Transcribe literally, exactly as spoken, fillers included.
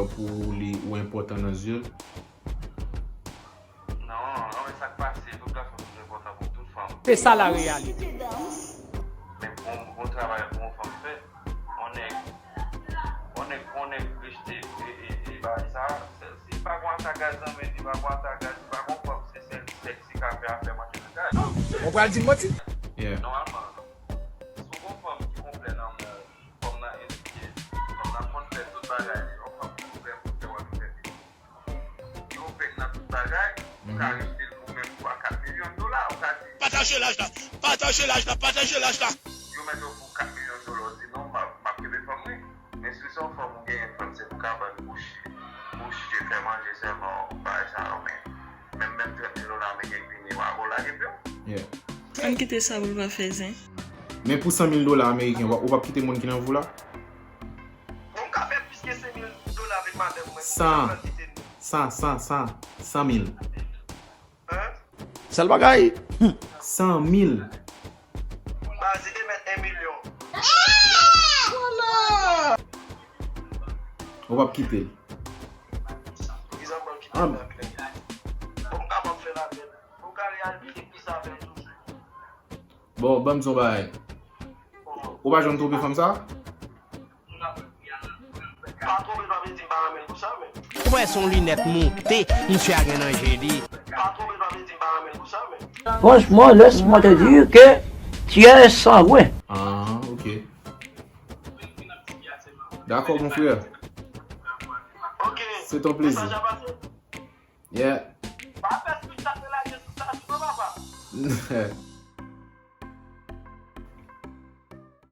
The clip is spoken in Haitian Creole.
yo pou li ou enpòtan nan zye l? Non, non, men sa k pase, tout gason toujou enpòtan pou tout fanm. Se sa la reyalite. Men bon, bon travay pou yon fanm fè. On nèg, on nèg, on nèg rejte e, e, e bagay sa. Se- Si pa gon atagaz nan men, li pa gon atagaz, li pa gon fanm, se sèl sèks ki ka fè afè manje nan kay. Ou pral di m manti? Yeah. Nòmalman, si w gon fanm ki konplè nan men w, fanm nan edike, fanm nan konn fè tout bagay, yon fanm ki konplè pou fè w ap fè. Yo fèk nan tout bagay, ou ka rejte l pou menm twa kat milyon dola, ou ka di. Pataje laj la, pataje laj la, pataje laj la. Yo mèt ofri w kat milyon dola, ou di non, m ap, m ap kenbe fanm mwen. Men si se yon fanm ou genyen fanm, se pou ka ban l bouch, bouch, fè manje sèlman, bagay sa yo, men menm, menm trant mil dola ameriken k vini, w a gon lage pye w. Yeah. Ann kite sa pou l pa fè zen. Men pou san mil dola ameriken, w ap- ou p ap kite moun ki nan vi w la? Bon, m ka fè plis ke senk mil dola avèk madanm mwen. San. Kite nou. San, san, san, san mil. Hein? Sèl bagay. San mil. Baze te mèt en milyon. Ou p ap kite l. Kizan ban kite Ah. Bon, m kapab fè lapenn. Bon, m ka reyalize plis avè l toujou. Bon, ban m di yon bagay. Ou pa janm twonpe fanm sa? Pa twonpe pa Ou wè se yon linèt moute misye a gen nan je li. Franchement, laisse-moi te dire que tu es sans vrai. Ah, ok. Dakò, mon frè. Se ton plezi. Yeah.